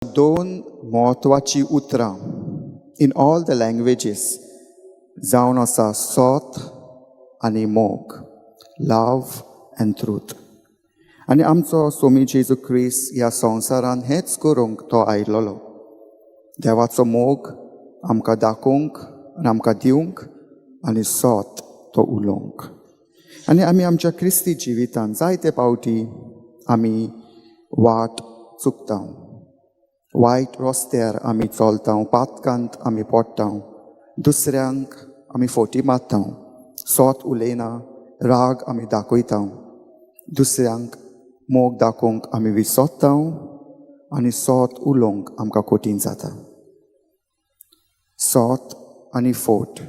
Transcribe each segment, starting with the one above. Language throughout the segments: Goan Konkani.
दोन म्हत्वाचीं उतरां इन ऑल the languages जावन आसा सोत आनी मोग, लव अँड ट्रूथ. आनी आमचो सोमी जेजू क्रिस्त ह्या संवसारान हेंच करूंक तो आयलोलो, देवाचो मोग आमकां दाखोवंक आनी आमकां दिवंक आनी सोत तो उलोवंक. आनी आमी आमच्या क्रिस्ती जिवितान जायते पावटी आमी वाट चुकता, वायट रस्त्यार आमी चलता, पातकांत आमी पडटा, दुसऱ्यांक आमी फोटी मारता, सोत उलयना, राग आमी दाखयता, दुसऱ्यांक मोग दाखोवंक आमी विसरता आनी सोत उलोवंक आमकां कठीण जाता. सोत आनी फोट,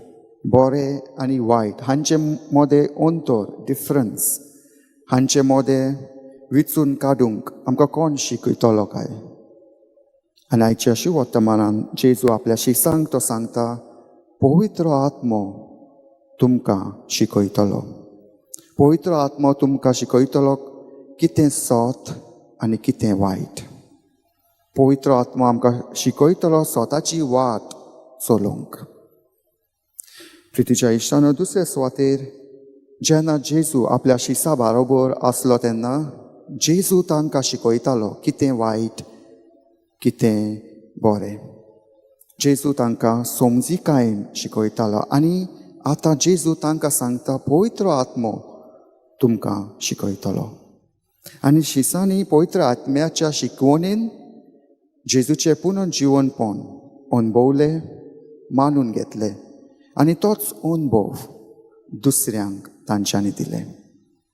बरें आनी वायट हांचे मदें अंतर, डिफरन्स हांचे मदें विचून काडूंक आमकां कोण शिकयतलो काय? आनी आयच्या शुवर्तमानान जेजू आपल्या शिसांक तो सांगता, पवित्र आत्मो तुमकां शिकयतलो, पवित्र आत्मो तुमकां शिकयतलो कितें सोत आनी कितें वायट. पवित्र आत्मो आमकां शिकयतलो स्वताची वाट चलोवंक. प्रितीच्या इश्टानो, दुसरे सुवातेर जेन्ना जेजू आपल्या शिसा बारोबर आसलो तेन्ना जेजू तांकां शिकयतालो कितें वायट, कितें बरें. जेजू तांकां समजिकायेन शिकयतालो आनी आतां जेजू तांकां सांगता, पवित्र आत्मो तुमकां शिकयतलो. आनी शिसांनी पवित्र आत्म्याच्या शिकवणेन जेजूचें पुनर्जिवनपण अणभवलें, मानून घेतलें आनी तोच अणभव दुसऱ्यांक तांच्यांनी दिलें.